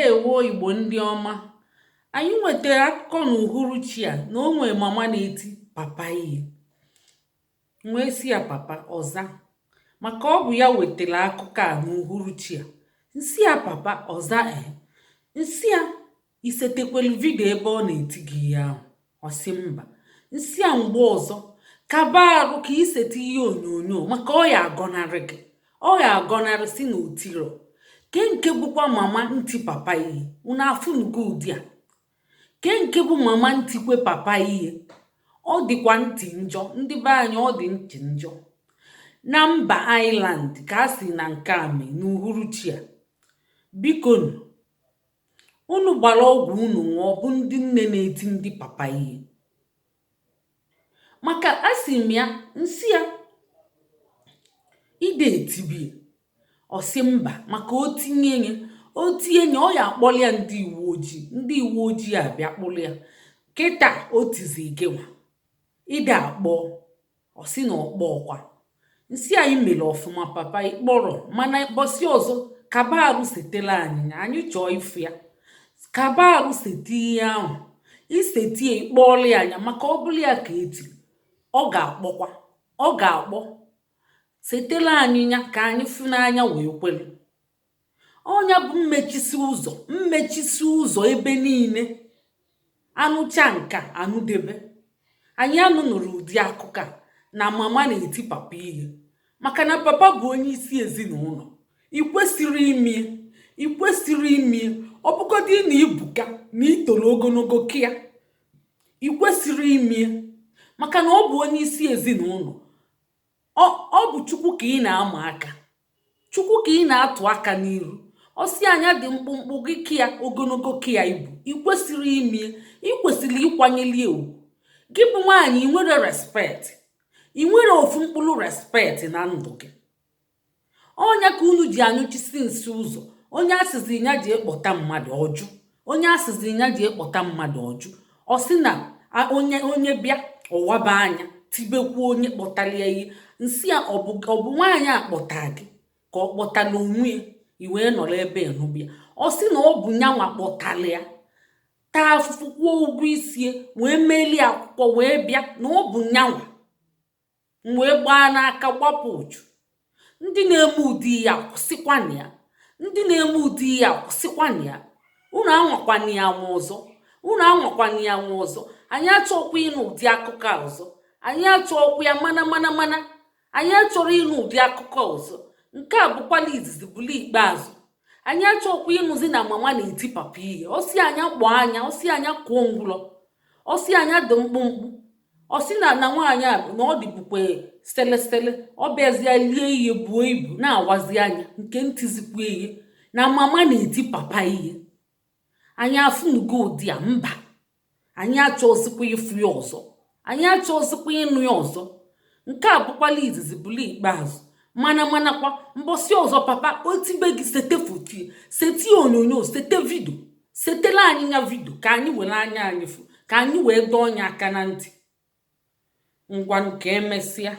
Ndewo, Igbo ndị ọma. Anyị nwetara akụkọ n'uhuruchi a na o nwere mama na-eti papa ihe. Wee sị ya, "Papa ọza," maka ọ bụ ya wetara akụkọ a n'uhuruchi a. Nsị ya, "Papa ọza." Ee, nsị ya, "Isetekwelu video ebe ọ na-eti gị ihe ahụ?" Ọ sị mba. Nsị ya, "Mgbe ọzọ kaba arụ ka isete ihe onyonyo, maka ọ ya agọnarị gị, ọ ya agọnarị si na otiro ke nke bụkwa mama ntị papa ihe." Unu afụnugo ụdị a ke nke bụ mama ntikwe papa ihe. Ọ dịkwa ntị njọ, ndị be anyị, ọ dị ntị njọ. Na mba Ireland ka a si na nke a mee n'uhuruchi a. Bikonu, unu gbara ọgwụ unu ṅụọ, bụ ndị nne na-eti ndị papa ihe, maka asị m ya, nsị ya, "Ide etibie?" Ọ sị mba, maka o tinye ya, o tinye ya, ọ ya akpọrọ ya ndị uwe ojii, ndị uwe ojii abịa kpụrụ ya. Kịta o tizi gịnwa, ide akpọ? Ọ sị na ọkpọ ọkwa. Nsị anyị mere ọfụma, papa, ịkpọrọ, mana bọsị ọzọ kaba arụ setela anyị ya, anyị chọọ ifu ya. Kaba arụ sete ihe ahụ isetie, ịkpọọlụ ya anya, maka ọ bụrụ ya ka etiri, ọ ga-akpọkwa, ọ ga-akpọ. Setela anyị ya ka anyị fụ n'anya wee kwelu. Ọnya bụ mmechisi ụzọ, mmechisi ụzọ ebe niile. Anụcha nka anụdebe anyị anụnụrụ ụdị akụkọ a na mama na-eti papa ihe, maka na papa bụ onye isi ezinụlọ. Ị kwesịrị imie, ị kwesịrị imie, ọ bụgodị na ibuka na itoro ogologo kia, ị kwesịrị imie, maka na ọ bụ onye isi ezinụlọ. Ọ bụ Chukwu ka ị na-ama aka, Chukwu ka ị na-atụ aka n'iru. Ọsị anya dị mkpụmkpụ gị kia ogologo kia ibu, ị kwesịrị imie, ị kwesịrị ịkwanyere ya ugwu. Gị bụ nwaanyị, ị nwere respect, ị nwere ofu mkpụrụ respect na ndụ gị. Ọnya ka unu ji anyụchisi nsị ụzọ. Onye asịzi ya ji ekpọta mmadụ ọjụ, onye asịzi ya ji ekpọta mmadụ ọjụ, ọ sị na onye bịa ọwaba anya tibekwuo onye kpọtara ya ihe. Nsị ya, ọ bụ nwaanyị a kpọta gị ka ọ kpọtala onwe ya i wee nọrọ ebe nụbịa? Ọ sị na ọ bụ nyanwa kpọtara ya, taa afụfụ, kwụọ ụgwọ isie, wee melie akwụkwọ wee bịa, na ọ bụ nyanwa. M wee gbaa n'aka gbapụ uchu. Ndị na-eme ụdị ya, kwụsịkwana ya. Ndị na-eme ụdị ya, kwụsịkwana ya. Unu anwakwana ya nwa ọzọ, unu anwakwana ya nwa ọzọ. Anyị achọkwa ịnụ ụdị akụkọ a ọzọ. Anyị achọkwa ya, mana mana mana anyị achọrọ ịnụ ụdị akụkọ ọzọ. Nke a bụkwala izizi, bụla ikpeazụ. Anyị achọkwa ịnụzi na mama na-eti papa ihe. Ọsị anya kpọọ anya, ọsị anya kụọ ngwụlọ, ọsị anya dị mkpụmkpụ, ọsị na nwaanyị a na ọ dịbukwa selesele, ọ bịazie lie ihe, buo ibu, na-awazi anya nke ntizikwa ihe, na mama na-eti papa ihe. Anyị afụnugo ụdị a. Mba, anyị achọzikwa ịfụ ya ọzọ, anyị achọzikwa ịnụ ya ọzọ. Nke a bụkwala izizi, bụla ikpeazụ. Mana manakwa mbọsị ọzọ, papa otibe gị, sete foto, sete onyonyo, sete video, setela anyị ya video ka anyị were anya anyị fụ, ka anyị wee dọọ ọnya aka na ntị. Ngwa, nke emesịa.